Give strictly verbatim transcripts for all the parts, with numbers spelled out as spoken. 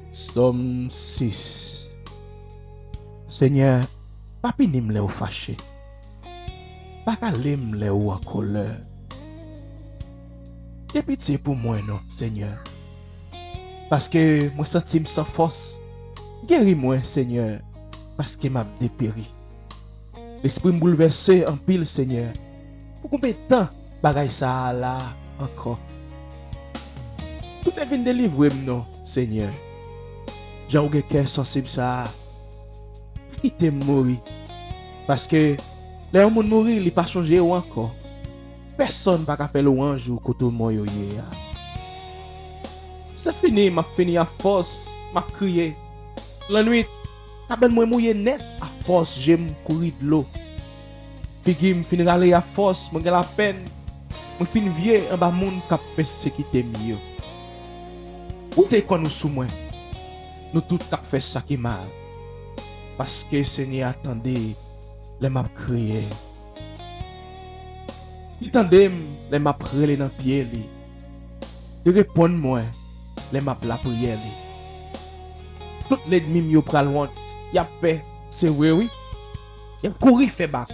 Sòm sis. Senyè, pa pini m lè w fache. Pa kale m lè w an kolè. Gen pitye pou mwen non, Senyè. Paske mwen santi m san fòs. Geri mwen, Senyè, paske m ap deperi. Lespri m boulvèse anpil, Senyè. Pou konbyen tan bagay sa a la ankò? Ou te vin delivre m non, Senyè. Jan ou gen kè sansib sa a, pa kite m mouri. Paske lè yon moun mouri, li pa sonje w ankò. Pèsonn pa ka fè lwanj ou kote mò yo ye a. Se fini, m ap fini a fòs, m ap kriye. Lannwit, kabann mwen mouye nèt a fòs je m kouri dlo. Figi m fin rale a fòs, mwen gen lapenn. Mwen fin vye anba moun k ap pèsekite m yo. Ou te konn ou sou mwen. Nou tout k ap fè sa ki mal. Paske Senyè a tande lè m ap kriye. Li tande m lè m ap rele nan pye li. Li reponn mwen lè m ap lapriyè li. Tout lènmi m yo pral wont. Y ap pè, se vre wi. Y ap kouri fè bak.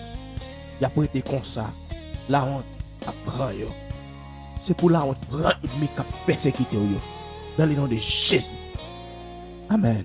Y ap rete konsa. Lawont ap pran yo. Se pou lawont pran ènmi k ap pèsekite w yo. Dans le nom de Jésus. Amèn.